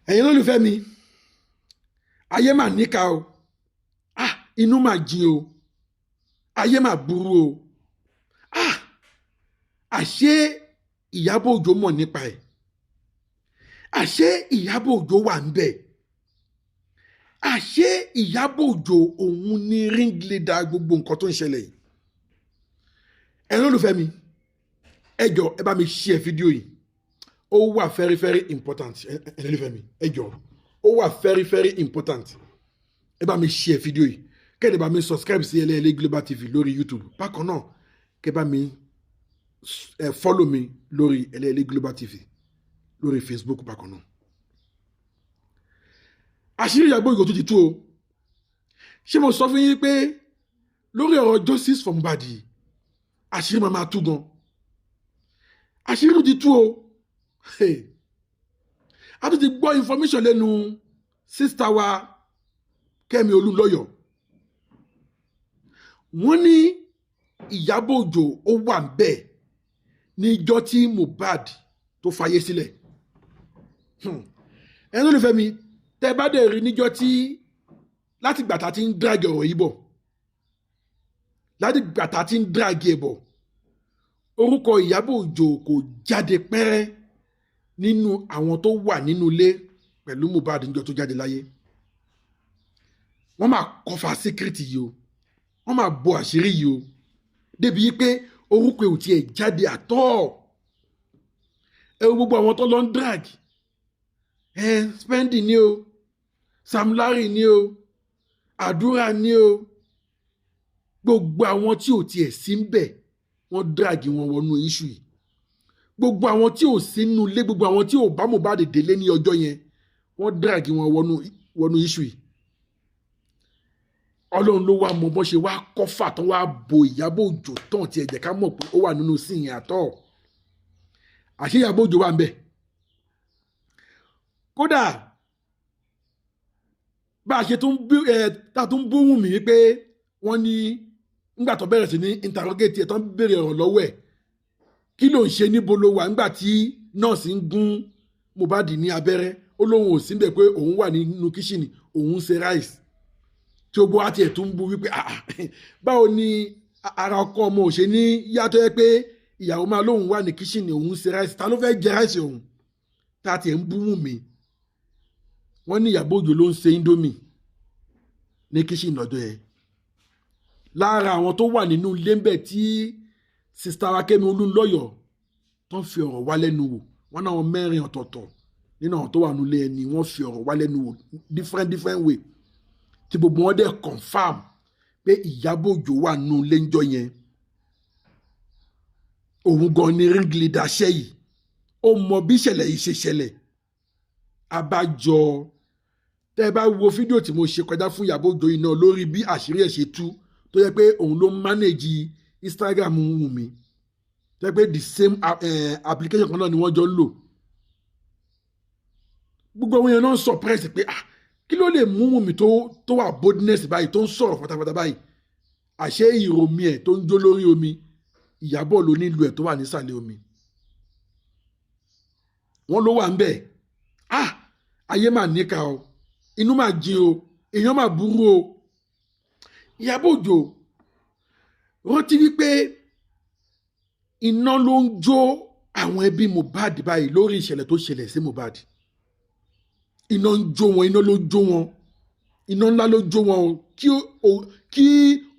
Ẹ̀yin olólùfẹ́ mi, ayé mà níkà o. Ah, inú mà jìn o. Ayé mà burú o. Ah, àṣé Ìyábọ̀ Òjó mọ̀ nípa ẹ̀? Àṣé Ìyábọ̀ Òjó wà ń bẹ̀? Àṣé Ìyábọ̀ Òjó òun ni ringleader gbogbo nǹkan tó ń ṣẹlẹ̀ yìí? Ẹ̀yin olólùfẹ́ mi, ẹ jọ̀ọ́, ẹ bá mi share fídíò yìí. Ó wà very very important. Ẹ̀yin olólùfẹ́ mi, ẹ jọ̀ọ́, ó wà very very important. Ẹ bá mi share fídíò yìí, kẹ́ ẹ bá mi subscribe sí Ẹlẹ́yẹlé Global TV lórí YouTube. Bákan náà, kẹ́ bá mi ẹ follow mi lórí Ẹlẹ́yẹlé Global TV lórí Facebook bákan náà. Àṣírí Ìyábọ̀ Òjó tó ti tú o. Ṣé mo sọ fún yín pé lórí ọ̀rọ̀ justice for Mohbad yìí, àṣírí máa máa tú gan? Àṣírí tó ti tú o. A tún ti gbọ́ information lẹ́nu sister wa Kẹ́mi Olúnlọ́yọ̀. Wọ́n ní Ìyábọ̀ Òjó ó wà ń bẹ̀ níjọ́ tí Mohbad tó fayé sílẹ̀. Ẹni olùfẹ́ mi, tẹ́ bá dẹ̀ rí níjọ́ tí láti gbà tá ti ń drag ọ̀rọ̀ yìí bọ̀, láti gbà tá ti ń drag ẹ̀ bọ̀, orúkọ Ìyábọ̀ Òjó kò jáde pẹ́rẹ́ nínú àwọn tó wà nínú ilé pẹ̀lú Mohbad níjọ́ tó jáde láyé. Wọ́n máa cover secret yìí o, wọ́n máa bo àṣírí yìí o, débi pé orúkọ ò tiẹ̀ jáde àtọ́. Ẹ wo gbogbo àwọn tó lọ ń drag ẹ: Spending ni o, Sam Larry ni o, Àdúrà ni o, gbogbo àwọn tí ò tiẹ̀ sí ń bẹ̀, wọ́n drag wọn wọnú issue yìí. Gbogbo àwọn tí ò sí nínú ilé, gbogbo àwọn tí ò bá Mohbad délé ní ọjọ́ yẹn, wọ́n drag wọn wọnú issue yìí. Ọlọ́run ló wá mọ bọ́n ṣe wá cover tán, wá bo Ìyábọ̀ Òjó tán tí ẹ jẹ́ ká mọ̀ pé ó wà nínú scene yẹn àtọ́. Àṣé Ìyábọ̀ Òjó wà ń bẹ̀? Kódà bá a ṣe tún bí ẹ tá a tún bú Wùnmí wípé wọ́n ní nígbà tó bẹ̀rẹ̀ sí ní interrogate ẹ̀, tó ń béèrè ọ̀rọ̀ lọ́wọ́ ẹ̀, kí ló ń ṣe, níbo ló wà nígbà tí nọ́ọ̀sì ń gún Mohbad ní abẹ́rẹ́? Ó lóun ò síbẹ̀, pé òun wà nínú kitchen, òun ń ṣe rice. Tí ó gbọ́ àti ẹ̀ tún bú wípé, ah, báwo ni ara ọkọ ọmọ ò ṣe ní yàtọ̀ yẹ pé ìyàwó máa lóun wà ní kitchen, òun ń ṣe rice, ta ló fẹ́ jẹ rice òun? Tá a tiẹ̀ ń bú Wùnmí, wọ́n ní Ìyábọ̀ Òjó ló ń ṣe Indomie ní kitchen lọ́jọ́ yẹn. Lára àwọn tó wà nínú ilé ńbẹ̀ tí sister wa Kẹ́mi Olúnlọ́yọ̀ tó ń fi ọ̀rọ̀ wá lẹ́nu wò, wọ́n náà mẹ́rin ọ̀tọ̀ọ̀tọ̀ nínú àwọn tó wà nílé ẹni wọ́n fi ọ̀rọ̀ wá lẹ́nu wò different different way, tí gbogbo wọn dẹ̀ confirm pé Ìyábọ̀ Òjó wà nínú ilé ńjọ́ yẹn. Òun gan ni ringleader ṣẹ́ yìí. Ó mọ bí ìṣẹ̀lẹ̀ yìí ṣe ṣẹlẹ̀. Abájọ tẹ́ ẹ bá wo fídíò tí mo ṣe kọjá fún Ìyábọ̀ Òjó yìí náà lórí bí àṣírí ẹ̀ ṣe tú, tó yẹ pé òun ló manage Instagram Wùnmí, tó yẹ pé the same application kan náà ni wọ́n jọ ń lò, gbogbo àwọn èèyàn náà ń surprise pé, ah, kí ló lè mú Wùnmí tó wà boldness báyìí, tó ń sọ̀rọ̀ pátápátá báyìí? Àṣé ìròmí ẹ̀ tó ń jó lórí omi, Ìyábọ̀ ló nílùú ẹ̀ tó wà nísàlẹ̀ omi. Wọ́n ló wà ń bẹ̀. Ah, ayé mà níkà o, inú mà jìn o, èèyàn mà burú o. Ìyábọ̀ Òjó, rántí wípé iná ló ń jó àwọn ẹbí Mohbad báyìí lórí ìṣẹ̀lẹ̀ tó ṣẹlẹ̀ sí Mohbad. Iná ń jó wọn, iná ló jó wọn, iná ńlá ló jó wọn o. Kí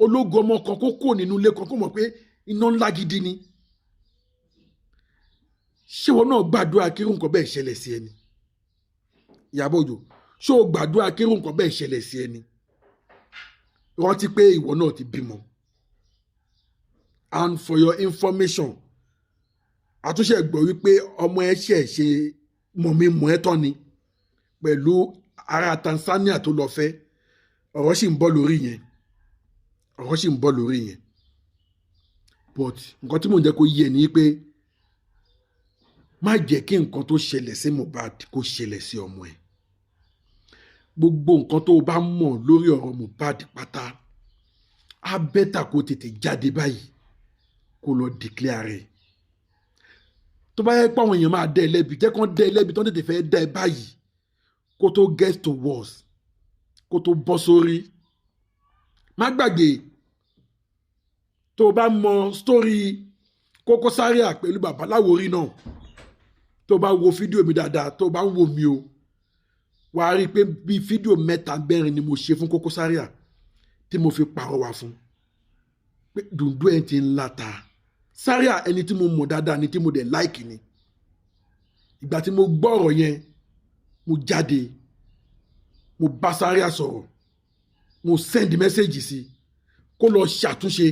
ológun ọmọ kan kó kúrò nínú ilé kan, kó mọ̀ pé iná ńlá gidi ni. Ṣé wọn náà gbàdúrà kí irú nǹkan bẹ́ẹ̀ ṣẹlẹ̀ sí ẹni? Ìyábọ̀ Òjó, ṣé o gbàdúrà kí irú nǹkan bẹ́ẹ̀ ṣẹlẹ̀ sí ẹni? Rántí pé ìwọ náà ti bímọ. And for your information, àtúnṣe gbọ́ wípé ọmọ ẹ ṣẹ̀ ṣe mọ̀mí mọ̀ ẹ́ tán ni pẹ̀lú ará Tanzania tó lọ fẹ́. Ọ̀rọ̀ sì ń bọ̀ lórí yẹn, ọ̀rọ̀ sì ń bọ̀ lórí yẹn. But nǹkan tí mò ń jẹ́ kó yé ẹ ní pé má jẹ́ kí nǹkan tó ṣẹlẹ̀ sí Mohbad kó ṣẹlẹ̀ sí ọmọ ẹ̀. Gbogbo nǹkan tó o bá mọ̀ lórí ọ̀rọ̀ Mohbad pátá, á better kó tètè jáde báyìí, kó lọ declare rẹ̀. Tó bá yẹ pé àwọn èèyàn máa dẹ́ ẹ lẹ́bi, jẹ́ kán dẹ́ ẹ lẹ́bi, tán tètè fẹ́ dẹ́ ẹ báyìí. Kó tó get to worse, kó tó bọ́ sórí. Má gbàgbé, tó o bá mọ story Koko Zaria pẹ̀lú bàbá Láwòrí náà, tó o bá wo fídíò mi dáadáa, tó o bá ń wò mí o, wàá rí i pé bíi fídíò mẹ́ta mẹ́rin ni mo ṣe fún Koko Zaria tí mo fi pàrọwà fún pé dùndú ẹ̀ ti ń lata. Zaria, ẹni tí mo mọ̀ dáadáa ni, tí mo dẹ̀ like ni. Ìgbà tí mo gbọ́ ọ̀rọ̀ yẹn, mo jáde, mo bá Zaria sọ̀rọ̀, mo send message sí kó lọ ṣàtúnṣe.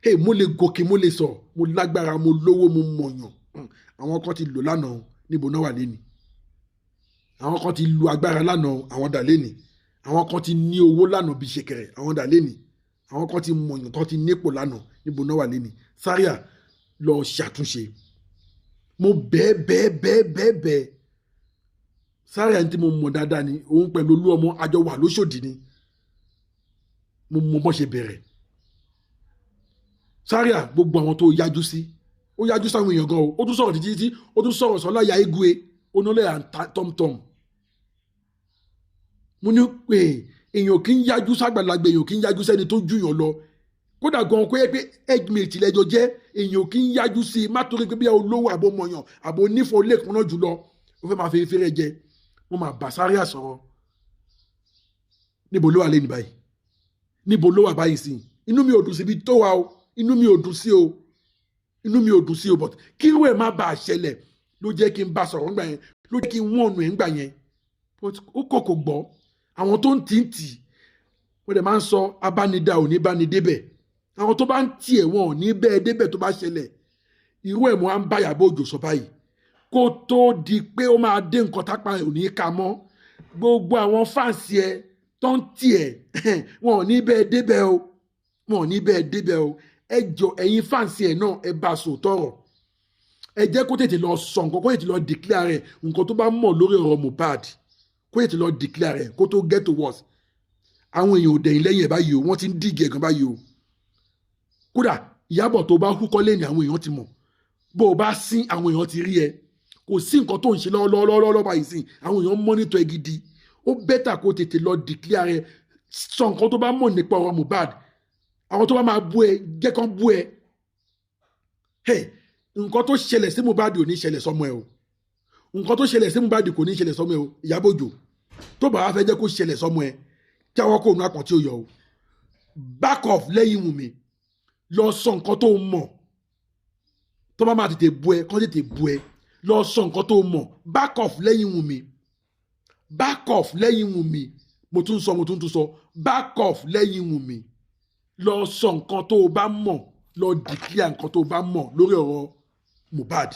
Hey, mo lè gòkè, mo lè sọ, mo lágbára, mo lówó, mo mọ̀yàn. Àwọn kan ti lò lánàá, níbo náà wà lẹ́ni? Àwọn kan ti lu agbára lánàá, àwọn dà lẹ́ni? Àwọn kan ti ní owó lánàá bíi ṣẹ̀kẹ̀rẹ̀, àwọn dà lẹ́ni? Àwọn kan ti mọ̀yàn, tó ti nípò lánàá, níbo náà wà lẹ́ni? Zaria, lọ ṣàtúnṣe. Mo bẹ́ẹ̀ bẹ́ẹ̀ bẹ́ẹ̀ bẹ́ẹ̀ bẹ́ẹ̀. Zaria, ní tí mo mọ̀ dáadáa ni. Òun pẹ̀lú olú ọmọ àjọ wà lóṣòdì ni. Mo mọ bọ́n ṣe bẹ̀rẹ̀. Zaria, gbogbo àwọn tó yájú sí, ó yájú sáwọn èèyàn gan o. Ó tún sọ̀rọ̀ títí títí, ó tún sọ̀rọ̀ sọ́lá ya igwe onílẹ̀ à ń ta tọ́mtọ́m. Mo ní pé èèyàn kì í yájú ságbàlagbà, èèyàn kì í yájú sẹ́ni tó jùyàn lọ. Kódà gan kó yẹ pé age mate lẹ́jọ́ jẹ́, èèyàn kì í yájú sí i. Má torí pé bí olówó àbò mọ̀yàn àbò onífọ̀ lẹ́kùn náà jùlọ, ó fẹ́ máa fi fẹ́rẹ̀ jẹ. Mo máa bá Zaria sọ̀rọ̀. Níbo ló wà lẹ́nu báyìí? Níbo ló wà báyìí sí? Inú mi ò dùn síbi tó wà o. Inú mi ò dùn sí o, inú mi ò dùn sí o. But kí irú ẹ̀ má bàa ṣẹlẹ̀ ló jẹ́ kí n bá sọ̀rọ̀ ńgbà yẹn, ló jẹ́ kí n wọ́n ọ̀nà ẹ̀ ńgbà yẹn. But ó kọ̀, kò gbọ́. Àwọn tó ń tì ń tì, wọ́n dẹ̀ máa ń sọ, abánidá ò ní bá ní débẹ̀. Àwọn tó bá ń tì ẹ̀, wọn ò ní bẹ́ẹ̀ débẹ̀ tó bá ṣẹlẹ̀. Irú ẹ̀ mo á ń bá Ìyábọ̀ Òjó sọ báyìí, kó tó di pé ó máa dé nǹkan tápá ẹ̀ ò ní ká mọ́. Gbogbo àwọn fans ẹ tó ń tì ẹ̀, wọn ò ní bẹ́ẹ̀ débẹ̀ o, wọn ò ní bẹ́ẹ̀ débẹ̀ o. Ẹ jọ, ẹ̀yin fans ẹ̀ náà, ẹ bá sòótọ́ ọ̀rọ̀. Ẹ jẹ́ kó tètè lọ sọ nǹkan, kó tètè lọ declare rẹ̀, nǹkan tó bá mọ̀ lórí ọ̀rọ̀ Mohbad, kó tètè lọ declare rẹ̀ kó tó get to worse. Àwọn èèyàn ò dẹ̀yìn lẹ́yìn ẹ̀ báyìí o. Wọ́n ti ń dìgẹ̀ gan báyìí o. Kódà Ìyábọ̀, tó bá húkọ́ lẹ́ni, àwọn èèyàn ti mọ̀. Bó o bá sín, àwọn èèyàn ti rí ẹ. Kò sí nǹkan tó ń ṣe lọ́wọ́lọ́wọ́ báyìí sìn. Àwọn èèyàn monitor ẹ gidi. Ó better kó tètè lọ declare rẹ, sọ nǹkan tó bá mọ̀ nípa ọ̀rọ̀ Mohbad. Àwọn tó bá máa bú ẹ, jẹ́ kán bú ẹ. Hey, nǹkan tó ṣẹlẹ̀ sí Mohbad ò ní ṣẹlẹ̀ sọmọ ẹ o. Nǹkan tó ṣẹlẹ̀ sí Mohbad kò ní ṣẹlẹ̀ sọmọ ẹ o. Ìyábọ̀ Òjó, tó bá wá fẹ́ jẹ́ kó ṣẹlẹ̀ sọmọ ẹ, jáwọ́ kó nu àpọ̀n tí ó yọ o. Back off lẹ́yìn Wùnmí. Lọ sọ nǹkan tó mọ̀. Tó bá máa tètè bú ẹ, kán tètè bú ẹ. Lọ sọ nǹkan tó mọ̀. Back off lẹ́yìn Wùnmí, back off lẹ́yìn Wùnmí. Mo tún sọ, mo tún tún sọ, back off lẹ́yìn Wùnmí. Lọ sọ nǹkan tó o bá mọ̀, lọ declare nǹkan tó o bá mọ̀ lórí ọ̀rọ̀ Mohbad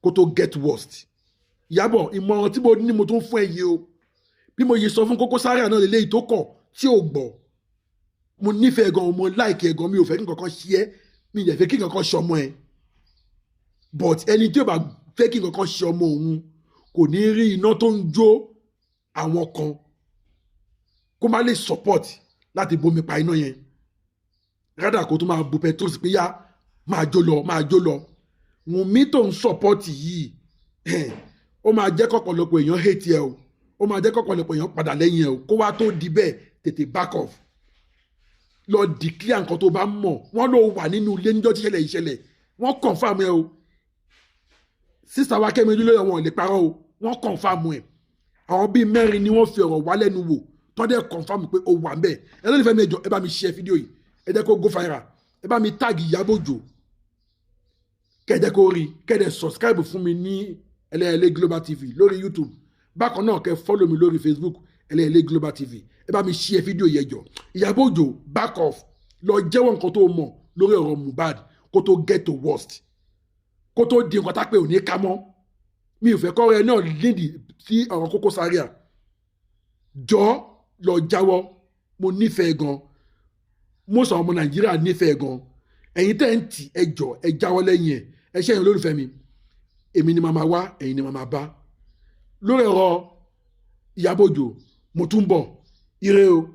kó tó get worst. Ìyábọ̀, ìmọ̀ràn tí mo ní, mo tún fún ẹ yìí o. Bí mo yẹ sọ fún Koko Zaria náà lélẹ́yìí tó kọ̀ tí ò gbọ́. Mo nífẹ̀ẹ́ gan, mo like ẹ gan. Mi ò fẹ́ kí nǹkan kan ṣe ẹ́, mi ì fẹ́ kí nǹkan kan ṣe ọmọ ẹ. But ẹni tí ò bá fẹ́ kí nǹkan kan ṣe ọmọ òun kò ní rí iná tó ń jó àwọn kan, kó má lè support láti bomi pa iná yẹn rádà, kó tó máa bu petrol sí pé yá, máa jó lọ, máa jó lọ. Wùnmí tó ń support yìí, ó máa jẹ́ kọ́pọ̀lọpọ̀ èèyàn hate ẹ o. Ó máa jẹ́ kọ́pọ̀lọpọ̀ èèyàn padà lẹ́yìn ẹ o. Kó wá tó di bẹ́ẹ̀, tètè back off, lọ declare nǹkan tó bá mọ̀. Wọ́n ló wà nínú ilé níjọ́ tí ìṣẹ̀lẹ̀ ìṣẹ̀lẹ̀. Wọ́n confirm ẹ o. Sister wa Kẹ́mi Olúlọ́yọ̀, wọn ò lè parọ́ o. Wọ́n confirm ẹ. Àwọn bíi mẹ́rin ni wọ́n fi ọ̀rọ̀ wá lẹ́nu wò tọ́dẹ̀ confirm pé ó wà ń bẹ̀. Ẹ lónìí fẹ́mi, ẹjọ́, ẹ bá mi share fídíò yìí, ẹ jẹ́ kó go viral. Ẹ bá mi tag Ìyábọ̀ Òjó, kẹ́ẹ̀jẹ́ kó rí. Kẹ́ẹ̀dẹ̀ subscribe fún mi ní Ẹlẹ́yẹlé Global TV lórí YouTube. Bákan náà, kẹ́ follow mi lórí Facebook, Ẹlẹ́yẹlé Global TV. Ẹ bá mi share fídíò yẹn jọ. Ìyábọ̀ Òjó, back off, lọ jẹ́wọ́ nǹkan tó mọ̀ lórí ọ̀rọ̀ Mohbad kó tó get to worst, kó tó di nǹkan tá pé ò ní ká mọ́. Mi ò fẹ́ kọ́ ẹ náà lídìí sí ọ̀rọ̀ Koko Zaria. Jọ, lọ jáwọ́. Mo nífẹ̀ẹ́ gan, most àwọn ọmọ Nàìjíríà nífẹ̀ẹ́ gan. Ẹ̀yin tẹ́ ń tì, ẹ jọ, ẹ jáwọ́ lẹ́yìn ẹ̀. Ẹ ṣé, ẹ̀yin olólùfẹ́ mi. Èmi ni màmá wá, ẹ̀yin ni màmá bá lórí ọ̀rọ̀ Ìyábọ̀ Òjó. Mo tún bọ̀. Ire o.